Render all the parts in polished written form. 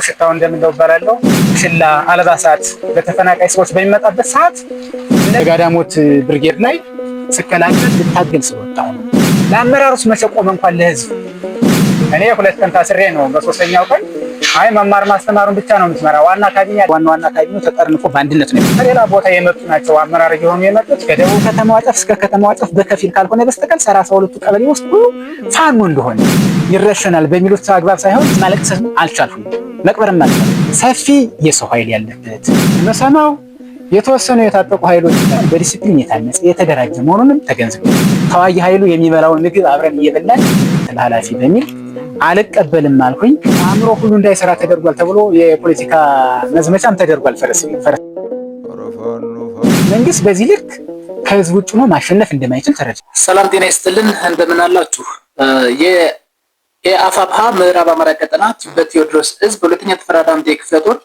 ሽታው እንደምለው እባላለሁ። ሽላ አልባሳት ለተፈናቃይ ሰዎች በሚመጣበት ሰዓት ጋዳሞት ብርጌድ ላይ ስቀላቀል ልታገል ስለወጣሁ ነው። ለአመራሩስ መቼ ቆመ እንኳን ለህዝብ። እኔ 2 ቀን ታስሬ ነው። በሶስተኛው ቀን አይ መማር ማስተማሩን ብቻ ነው የምትመራ፣ ዋና ካቢኔ ዋና ዋና ካቢኔው ተጠርንፎ በአንድነት ነው። ከሌላ ቦታ የመጡ ናቸው አመራር እየሆኑ የመጡት። ከደቡብ ከተማዋ ጫፍ እስከ ከተማዋ ጫፍ በከፊል ካልሆነ በስተቀር 32ቱ ቀበሌ ውስጥ ሁሉ ፋኖ እንደሆነ ይረሸናል በሚሉት አግባብ ሳይሆን ማለቅሰስ አልቻልኩም። መቅበርም አልቻልኩም። ሰፊ የሰው ኃይል ያለበት መሰማው የተወሰኑ የታጠቁ ኃይሎች በዲሲፕሊን የታነጸ የተደራጀ መሆኑንም ተገንዝበ ተዋጊ ኃይሉ የሚበላውን ምግብ አብረን እየበላን ኃላፊ በሚል አልቀበልም አልኩኝ። አእምሮ ሁሉ እንዳይሰራ ተደርጓል ተብሎ የፖለቲካ መዝመቻም ተደርጓል። ፈረስ መንግስት በዚህ ልክ ከህዝብ ውጭ ሆኖ ማሸነፍ እንደማይችል ተረዳ። ሰላም ጤና ይስጥልን፣ እንደምን አላችሁ? የአፋብሃ ምዕራብ አማራ ቀጠና በቴዎድሮስ እዝ በሁለተኛ ተፈራ ዳምጤ ክፍለ ጦር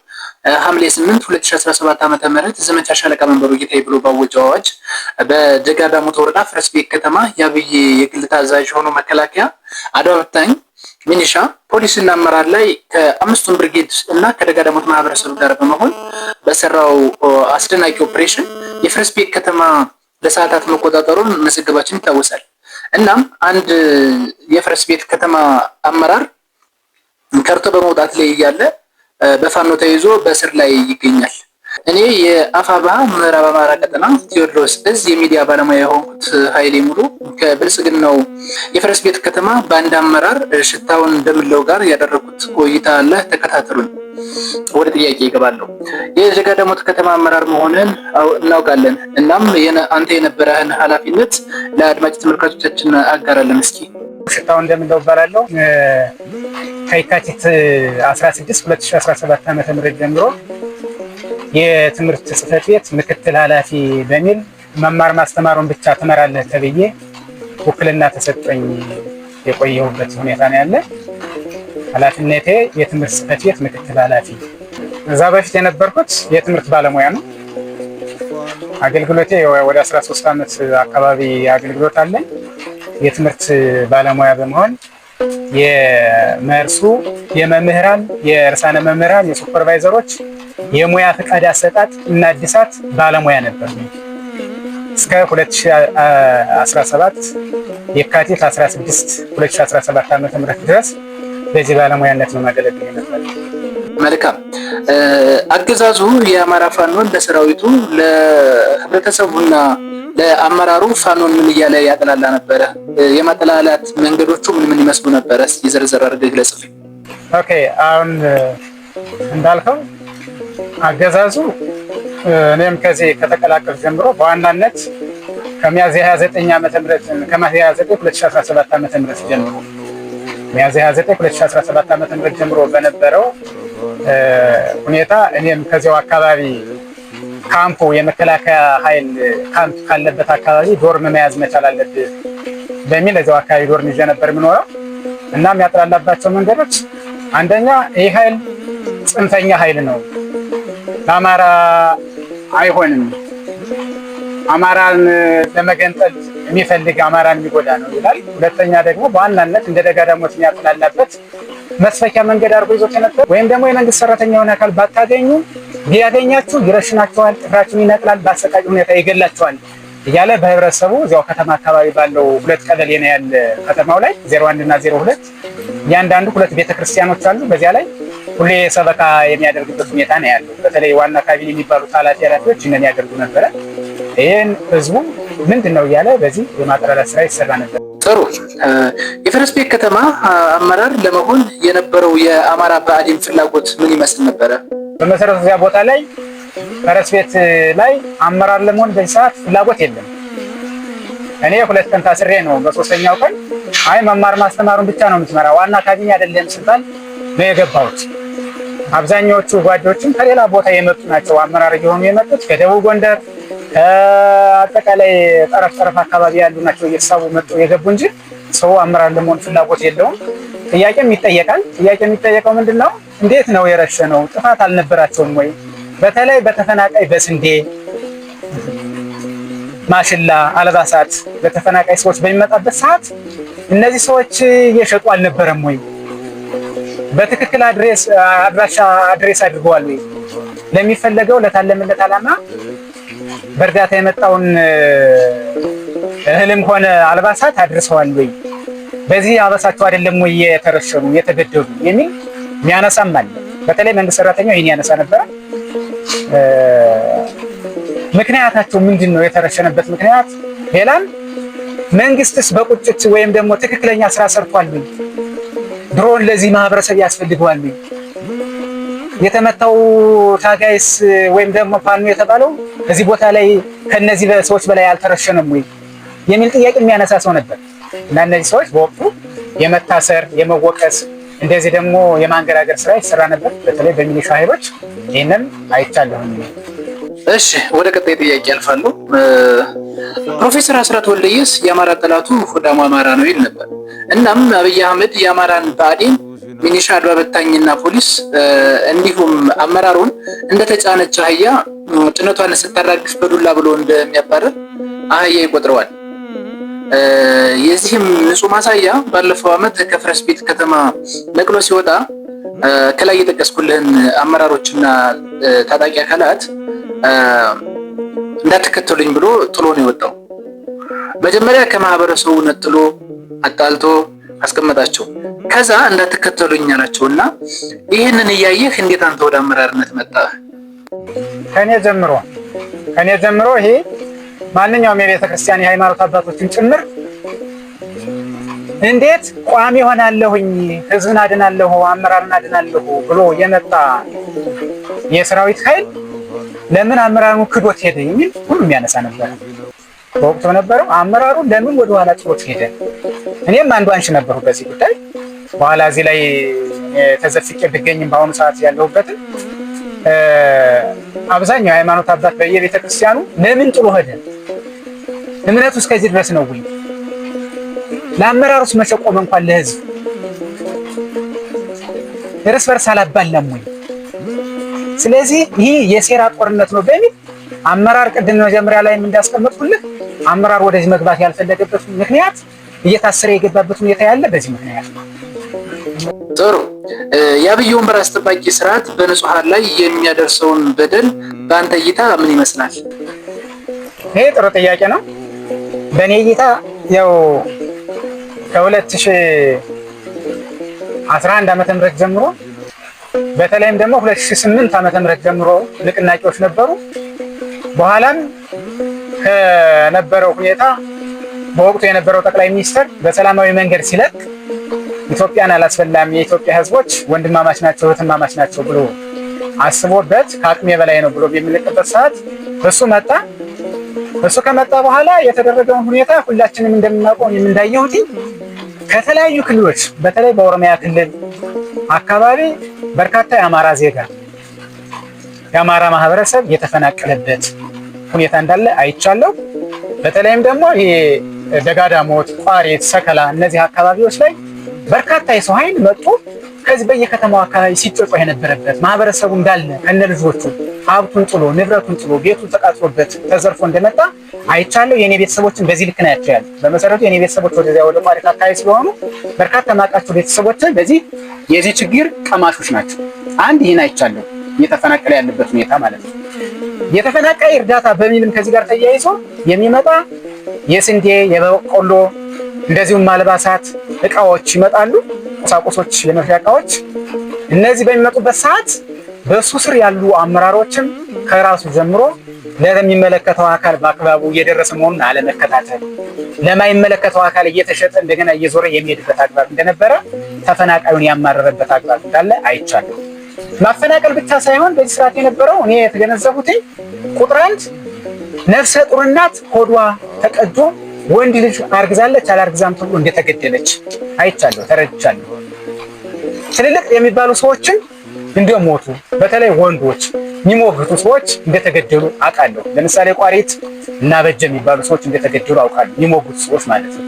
ሐምሌ 8 2017 ዓ.ም ዘመቻ ሻለቃ መንበሩ ጌታዬ ብሎ ባወጀው አዋጅ በደጋ ዳሞት ወረዳ ፈረስ ቤት ከተማ የአብይ የግል ታዛዥ ሆኖ መከላከያ፣ አድማ በታኝ፣ ሚኒሻ፣ ፖሊስና አመራር ላይ ከአምስቱን ብርጌድ እና ከደጋ ዳሞት ማህበረሰብ ጋር በመሆን በሰራው አስደናቂ ኦፕሬሽን የፈረስ ቤት ከተማ ለሰዓታት መቆጣጠሩን መዘገባችን ይታወሳል። እናም አንድ የፈረስ ቤት ከተማ አመራር ከርቶ በመውጣት ላይ እያለ በፋኖ ተይዞ በእስር ላይ ይገኛል። እኔ የአፋብሃ ምዕራብ አማራ ቀጠና ቴዎድሮስ እዝ የሚዲያ ባለሙያ የሆንኩት ኃይሌ ሙሉ ከብልጽግናው የፈረስ ቤት ከተማ በአንድ አመራር ሽታውን እንደምለው ጋር ያደረኩት ቆይታ አለ። ተከታተሉን። ወደ ጥያቄ ይገባለሁ። የደጋ ዳሞት ከተማ አመራር መሆንን እናውቃለን። እናም አንተ የነበረህን ኃላፊነት ለአድማጭ ተመልካቾቻችን አጋራለን እስኪ። ሽታው እንደምለው እባላለሁ። ከየካቲት 16 2017 ዓ.ም ጀምሮ የትምህርት ጽሕፈት ቤት ምክትል ኃላፊ በሚል መማር ማስተማሩን ብቻ ትመራለህ ተብዬ ውክልና ተሰጠኝ የቆየሁበት ሁኔታ ነው ያለ። ኃላፊነቴ የትምህርት ጽሕፈት ቤት ምክትል ኃላፊ። እዛ በፊት የነበርኩት የትምህርት ባለሙያ ነው። አገልግሎቴ ወደ 13 ዓመት አካባቢ አገልግሎት አለኝ። የትምህርት ባለሙያ በመሆን የመርሱ የመምህራን የርዕሳነ መምህራን የሱፐርቫይዘሮች የሙያ ፈቃድ አሰጣጥ እና እድሳት ባለሙያ ነበር። እስከ 2017 የካቲት 16 2017 ዓ.ም ድረስ በዚህ ባለሙያነት ነው ማገለግል ነበር። መልካም። አገዛዙ የአማራ ፋኖን ለሰራዊቱ ለህብረተሰቡና ለአመራሩ ፋኖን ምን እያለ ያጠላላ ነበረ? የማጠላላት መንገዶቹ ምን ምን ይመስሉ ነበረ? እስኪ ዘርዘር አድርገህ ግለጽልኝ። Okay፣ አሁን እንዳልከው አገዛዙ እኔም ከዚህ ከተቀላቀል ጀምሮ በዋናነት ከሚያዝያ 29 ዓመተ ምህረት ከሚያዝያ 29 2017 ዓመተ ምህረት ጀምሮ ሚያዝያ 29 2017 ዓመተ ምህረት ጀምሮ በነበረው ሁኔታ እኔም ከዚያው አካባቢ ካምፑ የመከላከያ ኃይል ካምፕ ካለበት አካባቢ dorm መያዝ መቻል አለብህ በሚል እዚያው አካባቢ dorm ይዤ ነበር የምኖረው። እና የሚያጥላላባቸው መንገዶች አንደኛ ይህ ኃይል ጽንፈኛ ኃይል ነው፣ ለአማራ አይሆንም፣ አማራን ለመገንጠል የሚፈልግ አማራን የሚጎዳ ነው ይላል። ሁለተኛ ደግሞ በዋናነት እንደ ደጋ ዳሞት የሚያጥላላበት መስፈኪያ መንገድ አድርጎ ይዞት የነበር ወይም ደግሞ የመንግስት ሰራተኛ የሆነ አካል ባታገኙ ቢያገኛችሁ ይረሽናችኋል፣ ጥፍራችሁን ይነቅላል፣ በአሰቃቂ ሁኔታ ይገላችኋል እያለ በህብረተሰቡ እዚያው ከተማ አካባቢ ባለው ሁለት ቀበሌ ነው ያለ ከተማው ላይ 01 እና 02 እያንዳንዱ ሁለት ቤተክርስቲያኖች አሉ። በዚያ ላይ ሁሌ ሰበካ የሚያደርግበት ሁኔታ ነው ያለው። በተለይ ዋና ካቢኔ የሚባሉት ኃላፊዎች እነን ያደርጉ ነበረ። ይህን ህዝቡ ምንድን ነው እያለ በዚህ የማጥላላት ስራ ይሰራ ነበር። ጥሩ። የፈረስ ቤት ከተማ አመራር ለመሆን የነበረው የአማራ ብአዴን ፍላጎት ምን ይመስል ነበረ? በመሰረቱ እዚያ ቦታ ላይ ፈረስ ቤት ላይ አመራር ለመሆን በዚህ ሰዓት ፍላጎት የለም። እኔ 2 ቀን ታስሬ ነው። በሶስተኛው ቀን አይ መማር ማስተማሩን ብቻ ነው የምትመራ ዋና ካቢኔ አይደለም ስባል ነው የገባሁት። አብዛኛዎቹ ጓዶችም ከሌላ ቦታ የመጡ ናቸው አመራር እየሆኑ የመጡት ከደቡብ ጎንደር ከአጠቃላይ ጠረፍ ጠረፍ አካባቢ ያሉ ናቸው እየተሳቡ መጥተው የገቡ እንጂ ሰው አመራር ለመሆን ፍላጎት የለውም። ጥያቄም ይጠየቃል። ጥያቄ የሚጠየቀው ምንድን ነው? እንዴት ነው የረሸነው? ጥፋት አልነበራቸውም ወይ? በተለይ በተፈናቃይ በስንዴ ማሽላ፣ አልባሳት ለተፈናቃይ ሰዎች በሚመጣበት ሰዓት እነዚህ ሰዎች እየሸጡ አልነበረም ወይ? በትክክል address አድራሻ address አድርገዋል ወይ? ለሚፈለገው ለታለመለት ዓላማ በእርዳታ የመጣውን እህልም ሆነ አልባሳት አድርሰዋል ወይ? በዚህ አበሳቸው አይደለም ወይ የተረሸኑ የተገደሉ የሚል የሚያነሳም አለ። በተለይ መንግስት ሰራተኛው ይህን ያነሳ ነበረ። ምክንያታቸው ምንድን ነው? የተረሸነበት ምክንያት ሌላም መንግስትስ በቁጭት ወይም ደግሞ ትክክለኛ ስራ ሰርቷል ወይ? ድሮን ለዚህ ማህበረሰብ ያስፈልገዋል ወይ? የተመታው ታጋይስ ወይም ደግሞ ፋኖ የተባለው እዚህ ቦታ ላይ ከነዚህ ሰዎች በላይ አልተረሸነም ወይ የሚል ጥያቄ የሚያነሳ ሰው ነበር። እና እነዚህ ሰዎች በወቅቱ የመታሰር የመወቀስ እንደዚህ ደግሞ የማንገራገር ስራ ይሰራ ነበር፣ በተለይ በሚሊሻ ኃይሎች። ይህንን አይቻለሁም። እሺ፣ ወደ ቀጣይ ጥያቄ ያልፋሉ። ፕሮፌሰር አስራት ወልደየስ የአማራ ጠላቱ ሆዳሙ አማራ ነው ይል ነበር። እናም አብይ አህመድ የአማራን ብአዴን፣ ሚኒሻ፣ አድማ በታኝና ፖሊስ እንዲሁም አመራሩን እንደተጫነች አህያ ጭነቷን ስታራግፍ በዱላ ብሎ እንደሚያባርር አህያ ይቆጥረዋል። የዚህም ንጹህ ማሳያ ባለፈው ዓመት ከፈረስ ቤት ከተማ ነቅሎ ሲወጣ ከላይ የጠቀስኩልህን አመራሮችና ታጣቂ አካላት እንዳትከተሉኝ ብሎ ጥሎ ነው የወጣው። መጀመሪያ ከማህበረሰቡ ነጥሎ አጣልቶ አስቀመጣቸው። ከዛ እንዳትከተሉኝ አላቸው እና ይህንን እያየህ እንዴት አንተ ወደ አመራርነት መጣህ? ከኔ ጀምሮ ይሄ ማንኛውም የቤተ ክርስቲያን የሃይማኖት አባቶችን ጭምር እንዴት ቋሚ ሆናለሁኝ፣ ህዝብን አድናለሁ፣ አመራርን አድናለሁ ብሎ የመጣ የሰራዊት ኃይል ለምን አመራሩን ክዶት ሄደ የሚል ሁሉም ያነሳ ነበር። በወቅቱ በነበረው አመራሩ ለምን ወደ ኋላ ጥሎት ሄደ? እኔም አንዱ አንሺ ነበርኩ በዚህ ጉዳይ። በኋላ እዚህ ላይ ተዘፍቄ ብገኝም በአሁኑ ሰዓት ያለሁበትን አብዛኛው የሃይማኖት አባት በየቤተ ክርስቲያኑ ለምን ጥሎ ሄደ? እምነቱ እስከዚህ ድረስ ነው ወይ? ለአመራሩስ መቼ ቆመ እንኳን ለህዝብ እርስ በርስ አላባላም ወይ? ስለዚህ ይህ የሴራ ጦርነት ነው በሚል አመራር ቅድም መጀመሪያ ላይ እንዳስቀመጥኩልህ አመራር ወደዚህ መግባት ያልፈለገበት ምክንያት እየታሰረ የገባበት ሁኔታ ያለ በዚህ ምክንያት ነው። ጥሩ። የአብይ ወንበር አስጠባቂ ስርዓት በንጹሐን ላይ የሚያደርሰውን በደል በአንተ እይታ ምን ይመስላል? ይሄ ጥሩ ጥያቄ ነው። በእኔ እይታ ያው ከ2011 ዓመተ ምህረት ጀምሮ፣ በተለይም ደግሞ 2008 ዓመተ ምህረት ጀምሮ ንቅናቄዎች ነበሩ። በኋላም ከነበረው ሁኔታ በወቅቱ የነበረው ጠቅላይ ሚኒስትር በሰላማዊ መንገድ ሲለቅ ኢትዮጵያን አላስፈላም፣ የኢትዮጵያ ሕዝቦች ወንድማማች ናቸው፣ እህትማማች ናቸው ብሎ አስቦበት ከአቅሜ በላይ ነው ብሎ የሚለቅበት ሰዓት እሱ መጣ። እሱ ከመጣ በኋላ የተደረገውን ሁኔታ ሁላችንም እንደምናውቀው እኔም እንዳየሁት ከተለያዩ ክልሎች በተለይ በኦሮሚያ ክልል አካባቢ በርካታ የአማራ ዜጋ፣ የአማራ ማህበረሰብ የተፈናቀለበት ሁኔታ እንዳለ አይቻለሁ። በተለይም ደግሞ ይሄ ደጋዳሞት፣ ቋሪት፣ ሰከላ እነዚህ አካባቢዎች ላይ በርካታ የሰው ኃይል መጥቶ ከዚህ በየከተማው አካባቢ ሲጮጮህ የነበረበት፣ ማህበረሰቡ እንዳለ ከነ ልጆቹ ሀብቱን ጥሎ፣ ንብረቱን ጥሎ፣ ቤቱን ተቃጥሎበት ተዘርፎ እንደመጣ አይቻለሁ። የኔ ቤተሰቦችን በዚህ ልክ ናቸው ያሉ። በመሰረቱ የኔ ቤተሰቦች ወደዚያ ወደ ቋሪት አካባቢ ስለሆኑ በርካታ ማውቃቸው ቤተሰቦችን በዚህ የዚህ ችግር ቀማሾች ናቸው። አንድ ይህን አይቻለሁ፣ እየተፈናቀለ ያለበት ሁኔታ ማለት ነው። የተፈናቃይ እርዳታ በሚልም ከዚህ ጋር ተያይዞ የሚመጣ የስንዴ፣ የበቆሎ እንደዚሁም አልባሳት እቃዎች ይመጣሉ፣ ቁሳቁሶች፣ የመፍያ እቃዎች። እነዚህ በሚመጡበት ሰዓት በሱ ስር ያሉ አመራሮችም ከራሱ ጀምሮ ለሚመለከተው አካል በአግባቡ እየደረሰ መሆኑን አለመከታተል፣ ለማይመለከተው አካል እየተሸጠ እንደገና እየዞረ የሚሄድበት አግባብ እንደነበረ፣ ተፈናቃዩን ያማረረበት አግባብ እንዳለ አይቻለሁ። ማፈናቀል ብቻ ሳይሆን በዚህ ስርዓት የነበረው እኔ የተገነዘቡት ቁጥር አንድ ነፍሰ ጡር እናት ሆዷ ተቀዶ ወንድ ልጅ አርግዛለች አላርግዛም ተብሎ እንደተገደለች አይቻለሁ፣ ተረድቻለሁ። ትልልቅ የሚባሉ ሰዎችን እንደሞቱ፣ በተለይ ወንዶች የሚሞግቱ ሰዎች እንደተገደሉ አውቃለሁ። ለምሳሌ ቋሪት እና በጀ የሚባሉ ሰዎች እንደተገደሉ አውቃለሁ፣ የሚሞግቱ ሰዎች ማለት ነው።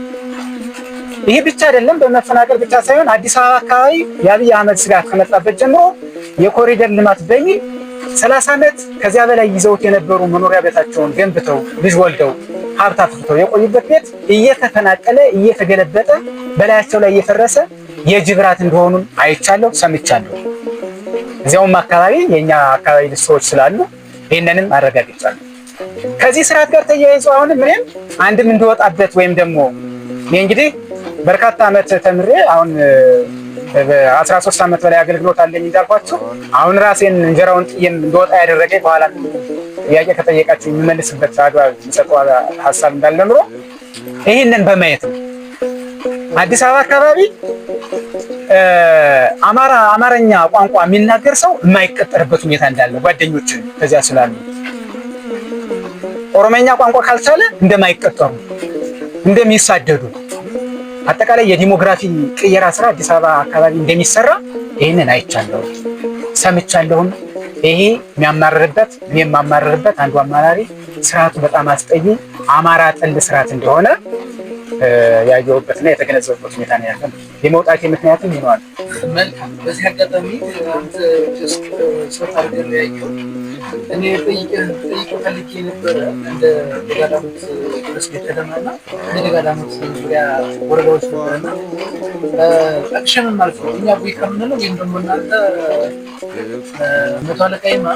ይሄ ብቻ አይደለም፣ በመፈናቀል ብቻ ሳይሆን አዲስ አበባ አካባቢ የአብይ አህመድ ስጋት ከመጣበት ጀምሮ የኮሪደር ልማት በሚል 30 ዓመት ከዚያ በላይ ይዘውት የነበሩ መኖሪያ ቤታቸውን ገንብተው፣ ልጅ ወልደው፣ ሀብት አፍርተው የቆዩበት ቤት እየተፈናቀለ፣ እየተገለበጠ፣ በላያቸው ላይ እየፈረሰ የጅብ ራት እንደሆኑም አይቻለሁ፣ ሰምቻለሁ። እዚያውም አካባቢ የኛ አካባቢ ሰዎች ስላሉ ይህንንም አረጋግጫለሁ። ከዚህ ስርዓት ጋር ተያይዞ አሁንም እኔም አንድም እንድወጣበት ወይም ደግሞ እኔ እንግዲህ በርካታ ዓመት ተምሬ አሁን 13 ዓመት በላይ አገልግሎት አለኝ እንዳልኳችሁ፣ አሁን ራሴን እንጀራውን ጥዬም እንደወጣ ያደረገኝ በኋላ ጥያቄ ከጠየቃችሁ የምመልስበት አግባብ የምሰጠው ሀሳብ እንዳለ ኑሮ ይህንን በማየት ነው። አዲስ አበባ አካባቢ አማርኛ ቋንቋ የሚናገር ሰው የማይቀጠርበት ሁኔታ እንዳለ ጓደኞች ከዚያ ስላሉ ኦሮመኛ ቋንቋ ካልቻለ እንደማይቀጠሩ እንደሚሳደዱ አጠቃላይ የዲሞግራፊ ቅየራ ስራ አዲስ አበባ አካባቢ እንደሚሰራ ይህንን አይቻለሁ፣ ሰምቻለሁም። ይሄ የሚያማርርበት እኔ የማማርርበት አንዱ አማራሪ ስርዓቱ በጣም አስጠይ አማራ ጠል ስርዓት እንደሆነ ያየሁበትና የተገነዘቡበት ሁኔታ ነው ያለው። የመውጣቴ ምክንያትም ይነዋል። መልካም። በዚህ አጋጣሚ አንተ just ሰው አድርገን ያየው እኔ ጠይቀህ ፈልጌ የነበረ እንደ ደጋዳሞት ፈረስ ቤት ከተማና እንደ ደጋዳሞት ዙሪያ ወረዳዎች ነበረና action ም አልፎ እኛ ቡይ ከምንለው ወይም ደግሞ እናንተ መቶ አለቃ ይማ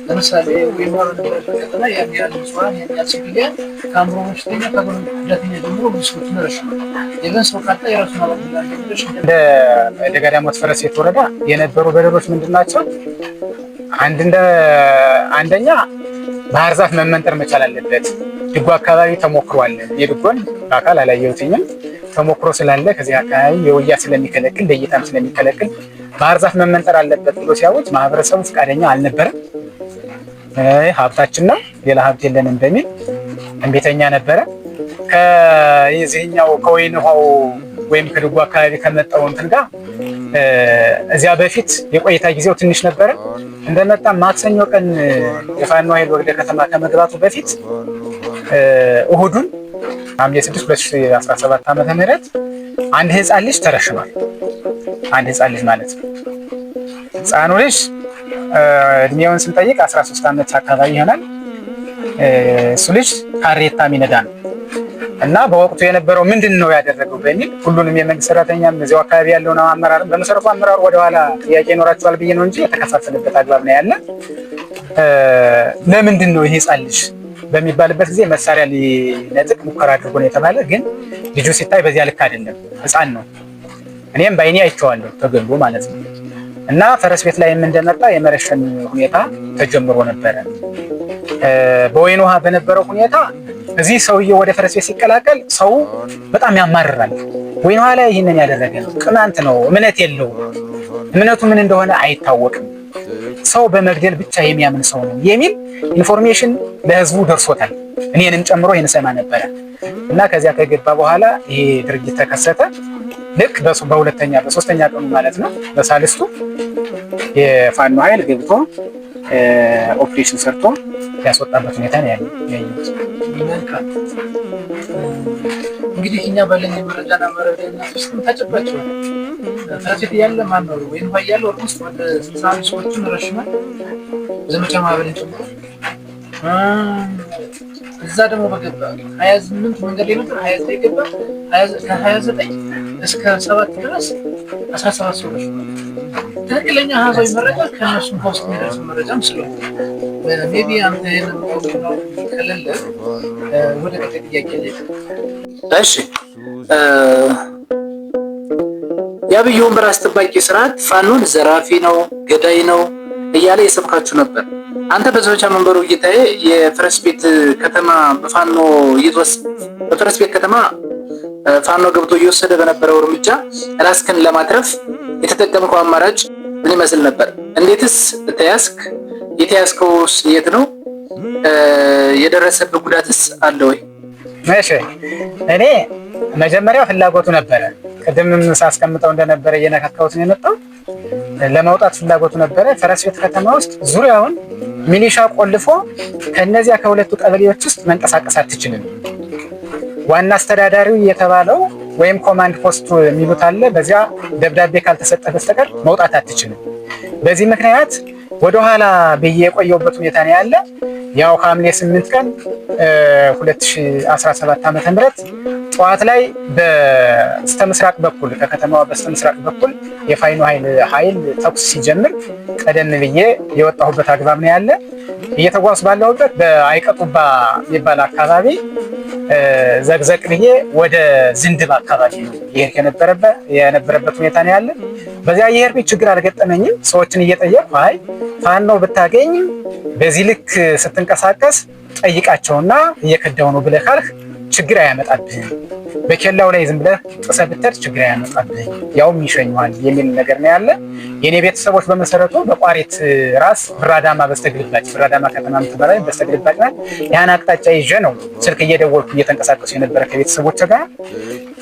ለምሳሌ ወይም በነበረበት ቀጠና ያን ያህል ንጹሐን ያን ያህል civilian ከአእምሮ በሽተኛ ከአእምሮ ጉዳተኛ ጀምሮ ብዙ ሰዎችን ረሽኗል። even ሰው ካጣ የራሱን አባል እንደ ደጋዳሞት ፈረስ ቤት ወረዳ የነበሩ በደሎች ምንድን ናቸው? አንደኛ ባህር ዛፍ መመንጠር መቻል አለበት። ድጎ አካባቢ ተሞክሯል። የድጎን በአካል አላየሁትኝም። ተሞክሮ ስላለ ከዚህ አካባቢ የውያ ስለሚከለክል ለእይታም ስለሚከለክል ባህር ዛፍ መመንጠር አለበት ብሎ ሲያውጅ ማህበረሰቡ ፈቃደኛ አልነበረም። ሀብታችን ነው ሌላ ሀብት የለንም በሚል እንቤተኛ ነበረ። ከዚህኛው ከወይን ውሃው ወይም ከድጎ አካባቢ ከመጣው እንትን ጋር እዚያ በፊት የቆይታ ጊዜው ትንሽ ነበረ። እንደመጣ ማክሰኞ ቀን የፋኖ ኃይል ወደ ከተማ ከመግባቱ በፊት እሁዱን ሐምሌ 6 2017 ዓመተ ምህረት አንድ ህፃን ልጅ ተረሽኗል። አንድ ህፃን ልጅ ማለት ነው። ህፃኑ ልጅ እድሜውን ስንጠይቅ 13 ዓመት አካባቢ ይሆናል። እሱ ልጅ ካሬታ የሚነዳ ነው እና በወቅቱ የነበረው ምንድን ነው ያደረገው በሚል ሁሉንም የመንግስት ሰራተኛም እዚያው አካባቢ ያለውን አመራር በመሰረቱ አመራሩ ወደኋላ ጥያቄ ይኖራቸዋል ብዬ ነው እንጂ የተከፋፈለበት አግባብ ነው ያለ። ለምንድን ነው ይሄ ህፃን ልጅ በሚባልበት ጊዜ መሳሪያ ሊነጥቅ ሙከራ አድርጎ ነው የተባለ። ግን ልጁ ሲታይ በዚያ ልክ አይደለም፣ ህፃን ነው። እኔም በአይኔ አይቼዋለሁ ተገሎ ማለት ነው። እና ፈረስ ቤት ላይም እንደመጣ የመረሸን ሁኔታ ተጀምሮ ነበረ። በወይን ውሃ በነበረው ሁኔታ እዚህ ሰውዬው ወደ ፈረስ ቤት ሲቀላቀል ሰው በጣም ያማርራል። ወይን ውሃ ላይ ይህንን ያደረገ ነው፣ ቅማንት ነው፣ እምነት የለውም፣ እምነቱ ምን እንደሆነ አይታወቅም፣ ሰው በመግደል ብቻ የሚያምን ሰው ነው የሚል information ለህዝቡ ደርሶታል። እኔንም ጨምሮ ይህን ሰማ ነበረ። እና ከዚያ ከገባ በኋላ ይሄ ድርጊት ተከሰተ። ልክ በሁለተኛ በሶስተኛ ቀኑ ማለት ነው በሳልስቱ የፋኖ ኃይል ገብቶ ኦፕሬሽን ሰርቶ ያስወጣበት ሁኔታ ነው ያየሁት። መልካም። እንግዲህ እኛ ባለን የመረጃና መረጃና ውስጥ ተጨባጭ ፈረስ ቤት እያለ ማን ነው ወይም ውሃ እያለ almost ወደ 61 ሰዎችን ረሽኗል፣ ዘመቻ ማዕበልን ጨምሮ። እዛ ደግሞ በገባ 28 መንገድ ላይ ነበር፣ 29 ገባ። ከ29 እስከ 7 ድረስ 17 ሰው ረሽኗል። ትክክለኛ አሃዛዊ መረጃ ከእነሱም ከውስጥ የሚደርስ መረጃም ስለሆነ maybe አንተ ይሄንን ከሌለ ወደ ቀጣይ ጥያቄ ላይ። እሺ፣ የአብይ ወንበር አስጠባቂ ስርዓት ፋኖን ዘራፊ ነው፣ ገዳይ ነው እያለ የሰብካችሁ ነበር። አንተ በዘመቻ መንበሩ ጌታዬ የፈረስ ቤት ከተማ በፋኖ በፈረስ ቤት ከተማ ፋኖ ገብቶ እየወሰደ በነበረው እርምጃ ራስክን ለማትረፍ የተጠቀምከው አማራጭ ምን ይመስል ነበር? እንዴትስ ተያዝክ? የተያዝከውስ የት ነው? የደረሰብህ ጉዳትስ አለ ወይ? እሺ፣ እኔ መጀመሪያ ፍላጎቱ ነበረ። ቅድምም ሳስቀምጠው እንደነበረ እየነካካሁት ነው የመጣው። ለመውጣት ፍላጎቱ ነበረ። ፈረስ ቤት ከተማ ውስጥ ዙሪያውን ሚሊሻ ቆልፎ ከነዚያ ከሁለቱ ቀበሌዎች ውስጥ መንቀሳቀስ አትችልም። ዋና አስተዳዳሪው የተባለው ወይም ኮማንድ ፖስቱ የሚሉት አለ። በዚያ ደብዳቤ ካልተሰጠ በስተቀር መውጣት አትችልም። በዚህ ምክንያት ወደኋላ ብዬ የቆየሁበት ሁኔታ ነው ያለ። ያው ሐምሌ 8 ቀን 2017 ዓ.ም ጠዋት ላይ በስተምስራቅ በኩል ከከተማዋ በስተምስራቅ በኩል የፋኖ ኃይል ተኩስ ሲጀምር ቀደም ብዬ የወጣሁበት አግባብ ነው ያለ። እየተጓዝኩ ባለሁበት በአይቀጡባ የሚባል አካባቢ ዘቅዘቅ ብዬ ወደ ዝንድብ አካባቢ ነው እየሄድክ የነበረበት ሁኔታ ነው ያለ። በዚያ እየሄድኩኝ ችግር አልገጠመኝም። ሰዎችን እየጠየቅኩ አይ ፋኖ ብታገኝ በዚህ ልክ ስትንቀሳቀስ ጠይቃቸውና እየከዳው ነው ብለህ ካልህ ችግር አያመጣብህም፣ በኬላው ላይ ዝም ብለህ ጥሰህ ብትሄድ ችግር አያመጣብህም፣ ያውም ይሸኙሃል የሚል ነገር ነው ያለ። የኔ ቤተሰቦች በመሰረቱ በቋሪት ራስ ብራዳማ በስተግልባጭ ብራዳማ ከተማ የምትባለው በስተግልባጭ ናት። ያን አቅጣጫ ይዤ ነው ስልክ እየደወልኩ እየተንቀሳቀሱ የነበረ ከቤተሰቦች ጋር።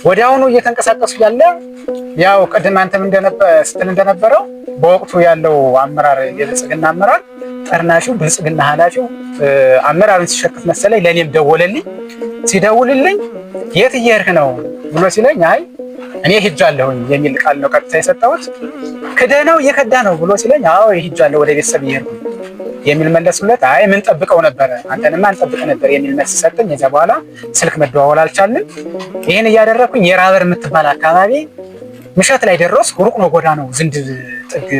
ወዲያውኑ እየተንቀሳቀሱ ያለ ያው ቅድም አንተም ስትል እንደነበረው በወቅቱ ያለው አመራር የብልጽግና አመራር ጠርናፊው ብልጽግና ኃላፊው አመራሩን ሲሸክፍ መሰለኝ ለእኔም ደወለልኝ። ሲደውልልኝ የት እየሄድክ ነው ብሎ ሲለኝ አይ እኔ ሄጃለሁኝ የሚል ቃል ነው ቀጥታ የሰጠሁት። ክደህ ነው እየከዳ ነው ብሎ ሲለኝ አዎ ሄጃለሁ ወደ ቤተሰብ እየሄድኩ የሚል መለስኩለት። አይ ምን ጠብቀው ነበረ አንተንማ እንጠብቅ ነበር የሚል መልስ ሰጠኝ። ከዚያ በኋላ ስልክ መደዋወል አልቻልንም። ይህን እያደረግኩኝ የራበር የምትባል አካባቢ ምሸት ላይ ደረስኩ። ሩቅ ነው ጎዳናው፣ ዝንድብ ጥግ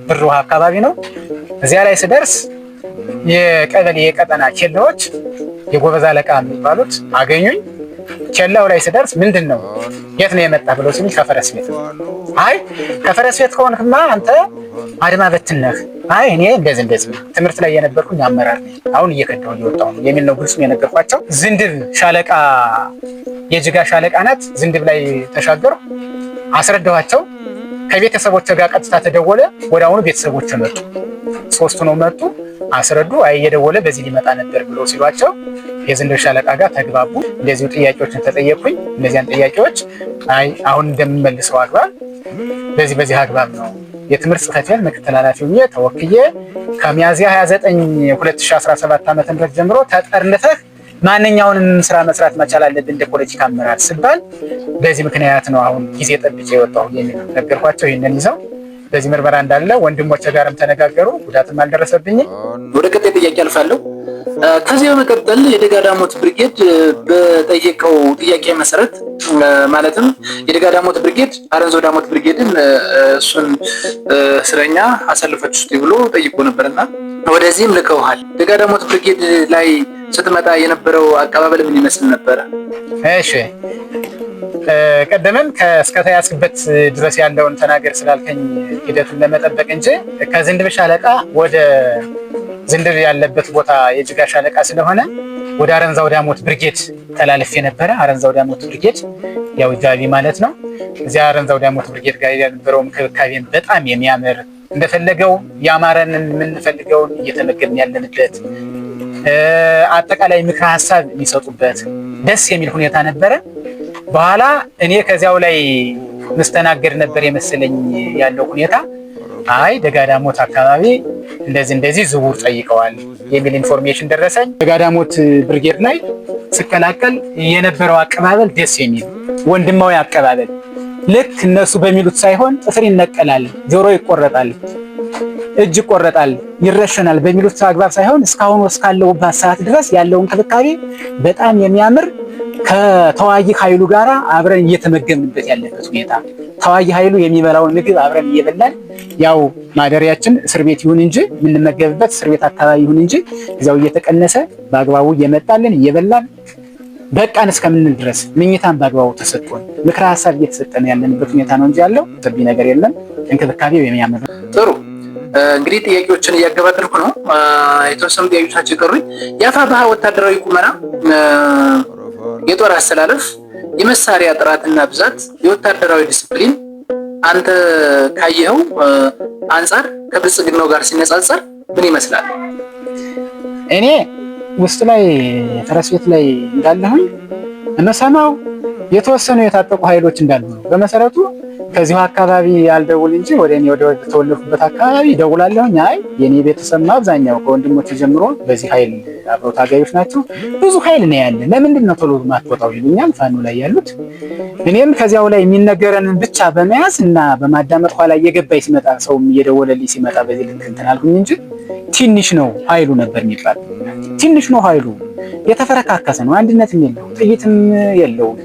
ብር ውሃ አካባቢ ነው። እዚያ ላይ ስደርስ የቀበሌ የቀጠና ኬላዎች የጎበዝ አለቃ የሚባሉት አገኙኝ። ኬላው ላይ ስደርስ ምንድን ነው የት ነው የመጣ ብለው ሲሉኝ ከፈረስ ቤት ነው። አይ ከፈረስ ቤት ከሆንክማ አንተ አድማ በትነህ። አይ እኔ እንደዚህ እንደዚህ ትምህርት ላይ የነበርኩኝ አመራር ነኝ፣ አሁን እየከዳሁ እየወጣሁ ነው የሚል ነው ግልጹን የነገርኳቸው። ዝንድብ ሻለቃ የጅጋ ሻለቃ ናት። ዝንድብ ላይ ተሻገርኩ፣ አስረዳኋቸው። ከቤተሰቦች ጋር ቀጥታ ተደወለ። ወዲያውኑ ቤተሰቦች መጡ። ሶስቱ ነው መጡ፣ አስረዱ። አይ እየደወለ በዚህ ሊመጣ ነበር ብሎ ሲሏቸው የዝንድብ ሻለቃ ጋር ተግባቡ። እንደዚሁ ጥያቄዎችን ተጠየቅኩኝ። እነዚያን ጥያቄዎች አይ አሁን እንደምመልሰው አግባብ በዚህ በዚህ አግባብ ነው የትምህርት ጽሕፈት ቤት ምክትል ኃላፊ ሆኜ ተወክዬ ከሚያዝያ 29 2017 ዓ.ም ጀምሮ ተጠርንፈህ ማንኛውንም ስራ መስራት መቻል አለብን እንደ ፖለቲካ አመራር ስባል በዚህ ምክንያት ነው አሁን ጊዜ ጠብቄ የወጣሁ የሚል ነገርኳቸው። ይህንን ይዘው በዚህ ምርመራ እንዳለ ወንድሞቼ ጋርም ተነጋገሩ። ጉዳትም አልደረሰብኝም። ወደ ቀጣይ ጥያቄ አልፋለሁ። ከዚህ በመቀጠል የደጋ ዳሞት ብርጌድ በጠየቀው ጥያቄ መሰረት ማለትም የደጋ ዳሞት ብርጌድ አረንዘው ዳሞት ብርጌድን እሱን እስረኛ አሳልፋችሁ ስጡኝ ብሎ ጠይቆ ነበርና ወደዚህም ልከውሃል። ደጋ ዳሞት ብርጌድ ላይ ስትመጣ የነበረው አቀባበል ምን ይመስል ነበረ? እሺ ቀደምም እስከተያዝክበት ድረስ ያለውን ተናገር ስላልከኝ ሂደቱን ለመጠበቅ እንጂ ከዝንድብ ሻለቃ ወደ ዝንድብ ያለበት ቦታ የጅጋ ሻለቃ ስለሆነ ወደ አረንዛው ዳሞት ብርጌድ ተላልፌ ነበረ። አረንዛው ዳሞት ብርጌድ ያው ጃቢ ማለት ነው። እዚያ አረንዛው ዳሞት ብርጌድ ጋር የነበረው እንክብካቤን በጣም የሚያምር እንደፈለገው ያማረንን የምንፈልገውን እየተመገብን ያለንበት አጠቃላይ ምክረ ሀሳብ የሚሰጡበት ደስ የሚል ሁኔታ ነበረ። በኋላ እኔ ከዚያው ላይ ምስተናገድ ነበር የመሰለኝ ያለው ሁኔታ። አይ ደጋዳሞት አካባቢ እንደዚህ እንደዚህ ዝውውር ጠይቀዋል የሚል information ደረሰኝ። ደጋዳሞት ብርጌድ ላይ ስቀላቀል የነበረው አቀባበል ደስ የሚል ወንድማዊ አቀባበል፣ ልክ እነሱ በሚሉት ሳይሆን ጥፍር ይነቀላል፣ ጆሮ ይቆረጣል፣ እጅ ይቆረጣል፣ ይረሸናል በሚሉት አግባብ ሳይሆን እስካሁን እስካለሁባት ሰዓት ድረስ ያለው እንክብካቤ በጣም የሚያምር ከተዋጊ ኃይሉ ጋር አብረን እየተመገብንበት ያለበት ሁኔታ፣ ተዋጊ ኃይሉ የሚበላውን ምግብ አብረን እየበላን ያው ማደሪያችን እስር ቤት ይሁን እንጂ የምንመገብበት እስር ቤት አካባቢ ይሁን እንጂ እዚያው እየተቀነሰ በአግባቡ እየመጣልን እየበላን በቃን እስከምንል ድረስ ምኝታን በአግባቡ ተሰጥቶን ምክረ ሀሳብ እየተሰጠን ያለንበት ሁኔታ ነው እንጂ ያለው ጥቢ ነገር የለም። እንክብካቤው የሚያምር ነው። ጥሩ እንግዲህ ጥያቄዎችን እያገባደድኩ ነው። የተወሰኑ ጥያቄዎች ናቸው የቀሩኝ። የአፋብኃ ወታደራዊ ቁመና፣ የጦር አሰላለፍ፣ የመሳሪያ ጥራትና ብዛት፣ የወታደራዊ ዲስፕሊን አንተ ካየኸው አንጻር ከብልጽግናው ጋር ሲነጻጸር ምን ይመስላል? እኔ ውስጥ ላይ ፈረስ ቤት ላይ እንዳለሁኝ የምሰማው የተወሰኑ የታጠቁ ኃይሎች እንዳሉ ነው። በመሰረቱ ከዚሁ አካባቢ ያልደውል እንጂ ወደ እኔ ወደ ተወለድኩበት አካባቢ ደውላለሁኝ። አይ የኔ ቤተሰብ አብዛኛው ከወንድሞች ጀምሮ በዚህ ኃይል አብረው ታጋዮች ናቸው። ብዙ ኃይል ነው ያለ። ለምንድን ነው ቶሎ ማትወጣው ይሉኛል ፋኖ ላይ ያሉት። እኔም ከዚያው ላይ የሚነገረንን ብቻ በመያዝ እና በማዳመጥ ኋላ እየገባኝ ሲመጣ ሰውም እየደወለልኝ ሲመጣ በዚህ ልክ እንትን አልኩኝ እንጂ ትንሽ ነው ኃይሉ ነበር የሚባል። ትንሽ ነው ኃይሉ፣ የተፈረካከሰ ነው፣ አንድነትም የለው፣ ጥይትም የለውም።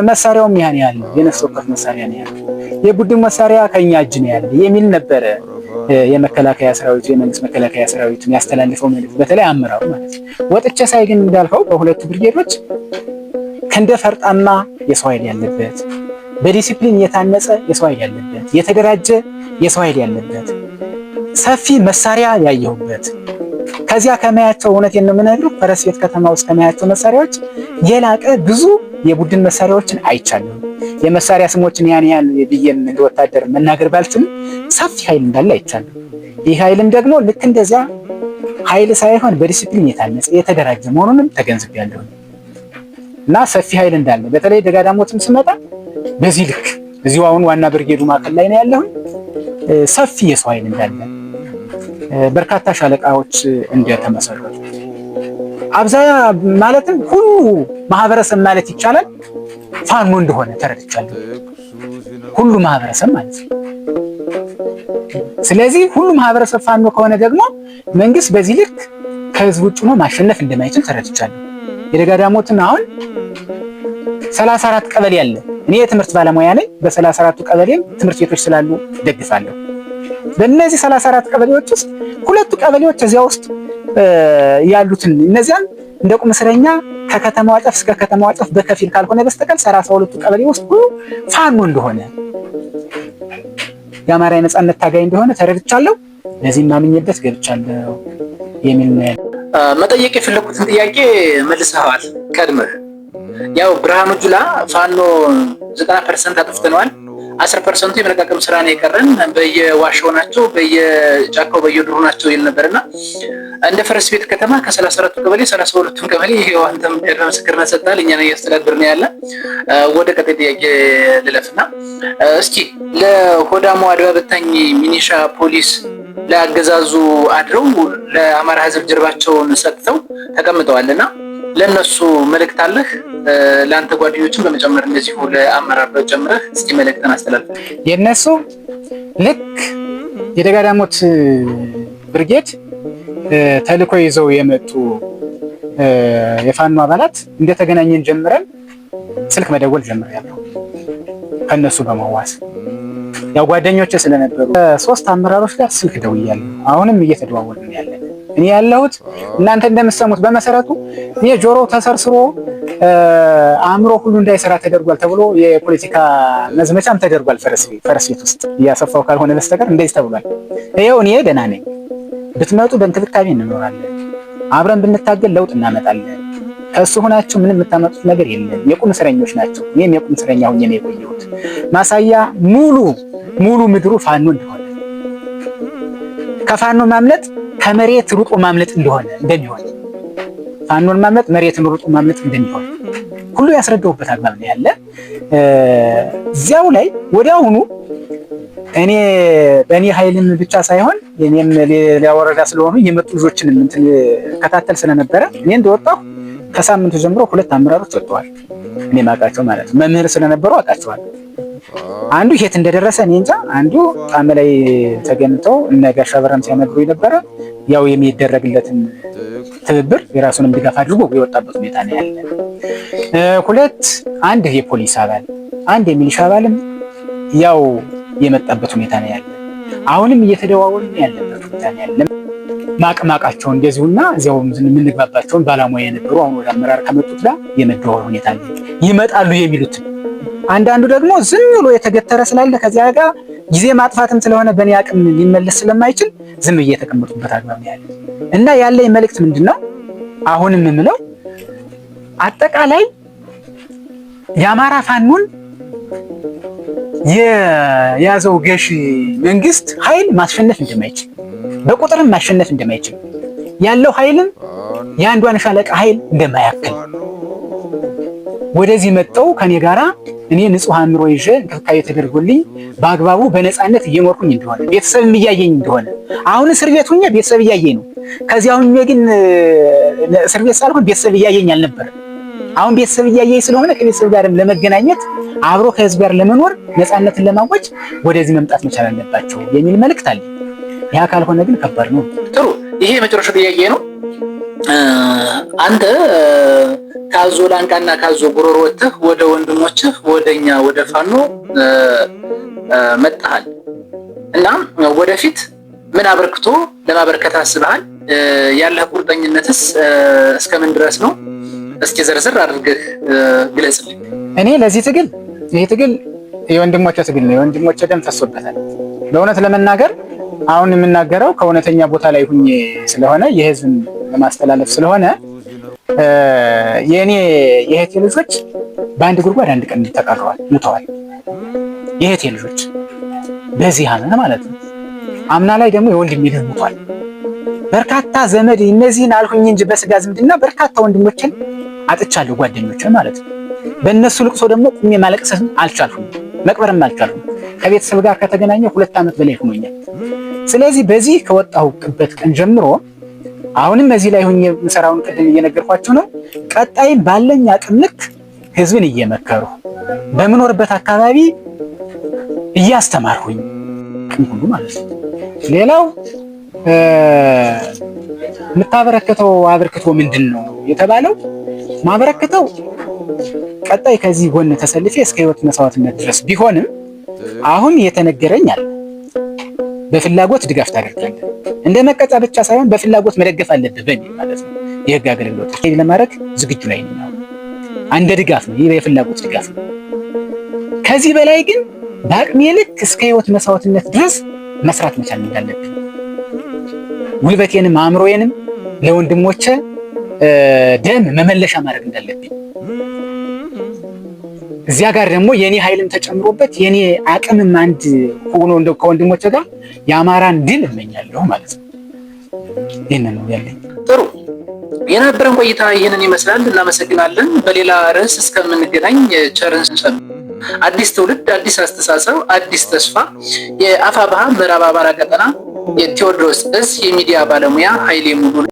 መሳሪያውም ያን ያህል ነው፣ የነፍስ ወከፍ መሳሪያ ነው ያለው፣ የቡድን መሳሪያ ከኛ እጅ ነው ያለ የሚል ነበረ የመከላከያ ሰራዊቱ የመንግስት መከላከያ ሰራዊቱ ያስተላልፈው መልዕክት፣ በተለይ አመራሩ ማለት ነው። ወጥቼ ሳይ ግን እንዳልከው በሁለቱ ብርጌዶች ክንደ ፈርጣማ የሰው ኃይል ያለበት፣ በዲሲፕሊን የታነጸ የሰው ኃይል ያለበት፣ የተደራጀ የሰው ኃይል ያለበት፣ ሰፊ መሳሪያ ያየሁበት፣ ከዚያ ከማያቸው እውነቴን ነው የምነግርህ ፈረስ ቤት ከተማ ውስጥ ከማያቸው መሳሪያዎች የላቀ ብዙ የቡድን መሳሪያዎችን አይቻለሁ። የመሳሪያ ስሞችን ያን ያን ብዬም እንደ ወታደር መናገር ባልችልም ሰፊ ኃይል እንዳለ አይቻለሁ። ይህ ኃይልም ደግሞ ልክ እንደዚያ ኃይል ሳይሆን በዲሲፕሊን የታነጸ የተደራጀ መሆኑንም ተገንዝቤያለሁ። እና ሰፊ ኃይል እንዳለ በተለይ ደጋዳሞትም ስመጣ በዚህ ልክ እዚሁ አሁን ዋና ብርጌዱ ማዕከል ላይ ነው ያለሁኝ። ሰፊ የሰው ኃይል እንዳለ፣ በርካታ ሻለቃዎች እንደተመሰረቱ፣ አብዛ ማለትም ሁሉ ማህበረሰብ ማለት ይቻላል ፋኖ እንደሆነ ተረድቻለሁ። ሁሉ ማህበረሰብ ማለት ነው። ስለዚህ ሁሉ ማህበረሰብ ፋኖ ከሆነ ደግሞ መንግስት በዚህ ልክ ከህዝብ ውጭ ሆኖ ማሸነፍ እንደማይችል ተረድቻለሁ። የደጋዳሞትን አሁን 34 ቀበሌ አለ። እኔ የትምህርት ባለሙያ ነኝ። በ34ቱ ቀበሌም ትምህርት ቤቶች ስላሉ ደግፋለሁ። በእነዚህ 34 ቀበሌዎች ውስጥ ሁለቱ ቀበሌዎች እዚያ ውስጥ ያሉትን እነዚያን እንደ ቁም እስረኛ ከከተማዋ ጫፍ እስከ ከተማዋ ጫፍ በከፊል ካልሆነ በስተቀር 32ቱ ቀበሌ ውስጥ ሁሉ ፋኖ እንደሆነ፣ የአማራ የነጻነት ታጋይ እንደሆነ ተረድቻለሁ። ለዚህም አምኜበት ገብቻለሁ የሚል ነው። መጠየቅ የፈለኩትን ጥያቄ መልሰዋል ቀድመህ። ያው ብርሃኑ ጁላ ፋኖ 90% አጥፍተነዋል፣ 10%ቱ የመለቃቀም ስራ ነው የቀረን፣ በየዋሻው ናቸው፣ በየጫካው በየዱሩ ናቸው ይል ነበርና እንደ ፈረስ ቤት ከተማ ከ34ቱ ቀበሌ 32ቱን ቀበሌ ይሄው አንተም ቀድመህ ምስክርነት ሰጥተሃል፣ እኛ ነው እያስተዳደርን ያለ። ወደ ቀጣይ ጥያቄ ልለፍና እስኪ ለሆዳሙ አድማ በታኝ ሚኒሻ ፖሊስ ለአገዛዙ አድረው ለአማራ ሕዝብ ጀርባቸውን ሰጥተው ተቀምጠዋልና ለእነሱ መልእክት አለህ? ለአንተ ጓደኞችን በመጨመር እንደዚሁ ለአመራር ጨምረህ እስኪ መልእክትን አስተላልፍ። የእነሱ ልክ የደጋዳሞት ብርጌድ ተልኮ ይዘው የመጡ የፋኖ አባላት እንደተገናኘን ጀምረን ስልክ መደወል ጀምሬያለሁ። ከነሱ በመዋስ ያው ጓደኞቼ ስለነበሩ ሶስት አመራሮች ጋር ስልክ ደውያለሁ። አሁንም እየተደዋወልን ያለን። እኔ ያለሁት እናንተ እንደምትሰሙት በመሰረቱ እኔ ጆሮ ተሰርስሮ አእምሮ ሁሉ እንዳይሰራ ተደርጓል ተብሎ የፖለቲካ መዝመቻም ተደርጓል። ፈረስ ቤት ውስጥ እያሰፋው ካልሆነ በስተቀር እንደዚህ ተብሏል። ይኸው እኔ ደህና ነኝ። ብትመጡ በእንክብካቤ እንኖራለን። አብረን ብንታገል ለውጥ እናመጣለን። ከእሱ ሆናችሁ ምንም የምታመጡት ነገር የለም። የቁም እስረኞች ናቸው። እኔም የቁም እስረኛ ሆኜ ነው የቆየሁት። ማሳያ ሙሉ ሙሉ ምድሩ ፋኖ እንደሆነ፣ ከፋኖ ማምለጥ ከመሬት ሩጦ ማምለጥ እንደሆነ እንደሚሆን፣ ፋኖን ማምለጥ መሬትን ሩጦ ማምለጥ እንደሚሆን ሁሉ ያስረዳሁበት አግባብ ነው ያለ። እዚያው ላይ ወዲያውኑ እኔ በእኔ ኃይልም ብቻ ሳይሆን እኔም ሌላ ወረዳ ስለሆኑ የመጡ ልጆችንም እንትን ከታተል ስለነበረ እኔ እንደወጣሁ ከሳምንቱ ጀምሮ ሁለት አመራሮች ወጥተዋል። እኔ ማውቃቸው ማለት ነው። መምህር ስለነበሩ አውቃቸዋለሁ። አንዱ የት እንደደረሰ እኔ እንጃ። አንዱ ጣመ ላይ ተገኝተው እነ ጋሽ አበራም ሲያነግሩ ነበረ። ያው የሚደረግለትን ትብብር የራሱንም ድጋፍ አድርጎ የወጣበት ሁኔታ ነው ያለ። ሁለት አንድ የፖሊስ አባል አንድ የሚሊሻ አባልም ያው የመጣበት ሁኔታ ነው ያለ። አሁንም እየተደዋወልን ያለበት ሁኔታ ነው ያለ። ማቅማቃቸው እንደዚሁና እዚያው የምንግባባቸውን ባለሙያ የነበሩ አሁን ወደ አመራር ከመጡት ጋር የመደዋወል ሁኔታ አለ። ይመጣሉ የሚሉት አንዳንዱ ደግሞ ዝም ብሎ የተገተረ ስላለ ከዚያ ጋር ጊዜ ማጥፋትም ስለሆነ በእኔ አቅም ሊመለስ ስለማይችል ዝም ብዬ የተቀመጡበት አግባብ ነው ያለ። እና ያለኝ መልእክት ምንድን ነው? አሁንም የምለው አጠቃላይ የአማራ ፋኖን የያዘው ገዢ መንግስት ኃይል ማሸነፍ እንደማይችል፣ በቁጥርም ማሸነፍ እንደማይችል፣ ያለው ኃይልም የአንዷን ሻለቃ ኃይል እንደማያክል፣ ወደዚህ መጠው ከኔ ጋራ እኔ ንጹህ አእምሮ ይዤ እንክብካቤ ተደርጎልኝ በአግባቡ በነፃነት እየኖርኩኝ እንደሆነ፣ ቤተሰብም እያየኝ እንደሆነ፣ አሁን እስር ቤት ሁኜ ቤተሰብ እያየኝ ነው። ከዚያ ሁኜ ግን እስር ቤት ሳልሆን ቤተሰብ እያየኝ አልነበረም። አሁን ቤተሰብ እያየኝ ስለሆነ ከቤተሰብ ጋርም ለመገናኘት፣ አብሮ ከህዝብ ጋር ለመኖር፣ ነፃነትን ለማወጅ ወደዚህ መምጣት መቻል አለባቸው የሚል መልእክት አለ። ያ ካልሆነ ግን ከባድ ነው። ጥሩ፣ ይሄ የመጨረሻው ጥያቄ ነው። አንተ ካዞ ላንቃና ካዞ ጉሮሮ ወጥተህ ወደ ወንድሞችህ ወደኛ ወደ ፋኖ መጥተሃል እና ወደፊት ምን አበርክቶ ለማበርከት አስበሃል? ያለህ ቁርጠኝነትስ እስከምን ድረስ ነው? እስኪ ዘርዝር አድርገህ ግለጽልኝ። እኔ ለዚህ ትግል፣ ይህ ትግል የወንድሞቼ ትግል ነው። የወንድሞቼ ደም ፈሶበታል። በእውነት ለመናገር አሁን የምናገረው ከእውነተኛ ቦታ ላይ ሁኜ ስለሆነ፣ የህዝብን ለማስተላለፍ ስለሆነ፣ የእኔ የእህቴ ልጆች በአንድ ጉድጓድ አንድ ቀን ተቀብረዋል፣ ሙተዋል። የእህቴ ልጆች በዚህ ዓመት ማለት ነው። አምና ላይ ደግሞ የወንድሜ ልጅ ሙቷል። በርካታ ዘመድ፣ እነዚህን አልሁኝ እንጂ በስጋ ዝምድና በርካታ ወንድሞችን አጥቻለሁ፣ ጓደኞችን ማለት ነው። በእነሱ ልቅሶ ደግሞ ቁሜ ማለቅሰስም አልቻልኩም፣ መቅበርም አልቻልኩም። ከቤተሰብ ጋር ከተገናኘ 2 ዓመት በላይ ሆኖኛል። ስለዚህ በዚህ ከወጣሁበት ቀን ጀምሮ አሁንም እዚህ ላይ ሆኜ የምሰራውን ቅድም እየነገርኳችሁ ነው። ቀጣይም ባለኝ አቅም ልክ ህዝብን እየመከሩ፣ በምኖርበት አካባቢ እያስተማርሁኝ ሁሉ ማለት ነው። ሌላው የምታበረክተው አበርክቶ ምንድን ነው የተባለው፣ ማበረክተው ቀጣይ ከዚህ ጎን ተሰልፌ እስከ ህይወት መስዋዕትነት ድረስ ቢሆንም አሁን የተነገረኝ አለ። በፍላጎት ድጋፍ ታደርጋለህ፣ እንደ መቀጫ ብቻ ሳይሆን በፍላጎት መደገፍ አለብህ በሚል ማለት ነው። የህግ አገልግሎት ለማድረግ ዝግጁ ላይ ነኝ። አንድ ድጋፍ ነው፣ ይህ የፍላጎት ድጋፍ ነው። ከዚህ በላይ ግን በአቅሜ ልክ እስከ ህይወት መስዋዕትነት ድረስ መስራት መቻል እንዳለብኝ፣ ጉልበቴንም አእምሮዬንም ለወንድሞቼ ደም መመለሻ ማድረግ እንዳለብኝ፣ እዚያ ጋር ደግሞ የኔ ኃይልም ተጨምሮበት የኔ አቅምም አንድ ሆኖ እንደው ከወንድሞቼ ጋር የአማራን ድል እመኛለሁ ማለት ነው። ይህንን ነው ያለኝ። ጥሩ፣ የነበረን ቆይታ ይህንን ይመስላል። እናመሰግናለን። በሌላ ርዕስ እስከምንገናኝ ቸርን ሰንብት። አዲስ ትውልድ፣ አዲስ አስተሳሰብ፣ አዲስ ተስፋ። የአፋብኃ ምዕራብ አማራ ቀጠና የቴዎድሮስ እዝ የሚዲያ ባለሙያ ኃይሌ ሙሉ።